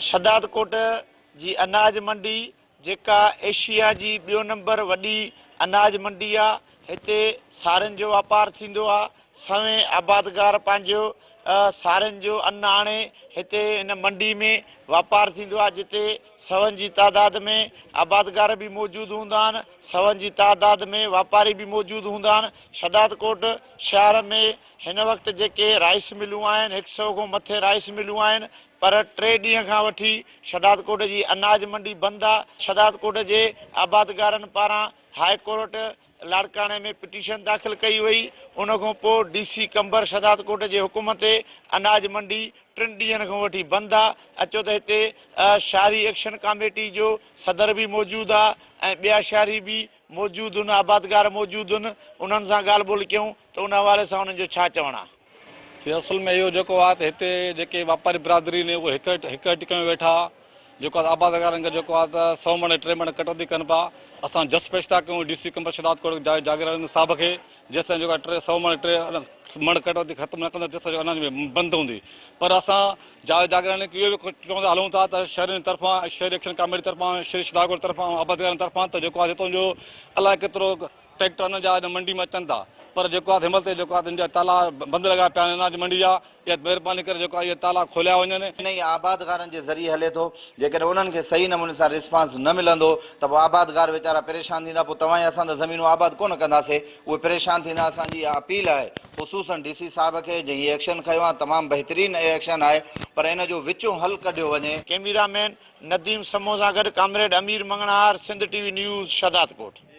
شھدادڪوٽ جي اناج منڊي جيڪا ايشيا جي ٻيو نمبر وڏي اناج منڊي آ، هتي سارين جو واپار ٿيندو آ، سوين آبادگار پنهنجو سارين جو ان آڻي هتي هن منڊي ۾ واپار ٿيندو آ، جتي سون جي تعداد ۾ آبادگار به موجود هوندا آهن، سون جي تعداد ۾ واپاري به موجود هوندا آهن، شھدادڪوٽ شهر ۾ هن وقت جيڪي رائيس ملون آهن هڪ سئو کان مٿي رائيس ملون آهن پر ٽي ڏينهن کان وٺي شھدادڪوٽ جي اناج منڊي بند آ، شھدادڪوٽ جي آبادگارن پاران هاء ڪورٽ لاڙڪاڻي ۾ پٽيشن داخل ڪئي وئي، ان کان پوء ڊي سي قمبر شھدادڪوٽ جي حڪم تي اناج منڊي ٽن ڏينهن کان وٺي بند آ، اچو ته هتي شهري ايڪشن ڪاميٽي جو صدر به موجود آ ۽ ٻيا شهري به موجود هن آبادگار موجود هن انهن سان ڳالهه ٻولهه ڪيون ته ان حوالي سان انهن جو ڇا چوڻ آ. سي اصل ۾ اهو جيڪو آ ته هتي جيڪي واپاري برادري ني اهي هڪ هڪ هٽ ڪيون ويٺا جيڪو آ ته آبادگارن کي جيڪو آ ته سئو مڻ ٽي مڻ ڪٽوتي ڪن پيا اسان جس پيش ٿا ڪيون ڊي سي قمبر شھدادڪوٽ جاگيراڻي صاحب کي جيستائين جيڪو آ ٽي سئو مڻ ٽي مڻ ڪٽوتي ختم نه ڪندا تيستائين اناج ۾ بند هوندي پر اسان جاگيراڻي کي اهو به چوندا هلون ٿا ته شھرين طرفان شھري ايڪشن ڪاميٽي طرفان شھري شھدادڪوٽ طرفان آبادگارن طرفان ته جيڪو آ هتان جو الائي ڪيترو ٽريڪٽر ان جا منڊي ۾ اچن ٿا پر جيڪو آهي هن مهل تائين جيڪو آهي ان جا تالا بند لڳا پيا آهن اناج منڊي جا اها مهرباني ڪري جيڪو آهي اهي تالا کوليا وڃن. انهي آبادگارن جي ذريعي هلي ٿو جيڪڏهن انهن کي صحيح نموني سان رسپانس نه ملندو ته پوء آبادگار ويچارا پريشان ٿيندا پوء توهان ۽ اسان ته زمينون آباد ڪونه ڪنداسي اهي پريشان ٿيندا اسان جي اها اپيل آهي خصوصن ڊي سي صاحب کي جنهن هي ايڪشن کنيو آهي تمام بهترين ايڪشن آهي پر ان جو وچون حل ڪڍيو وڃي. ڪئميرا مين نديم سمون سان گڏ comrade Amir Manganhar, Sindh T V news, Shahdadkot.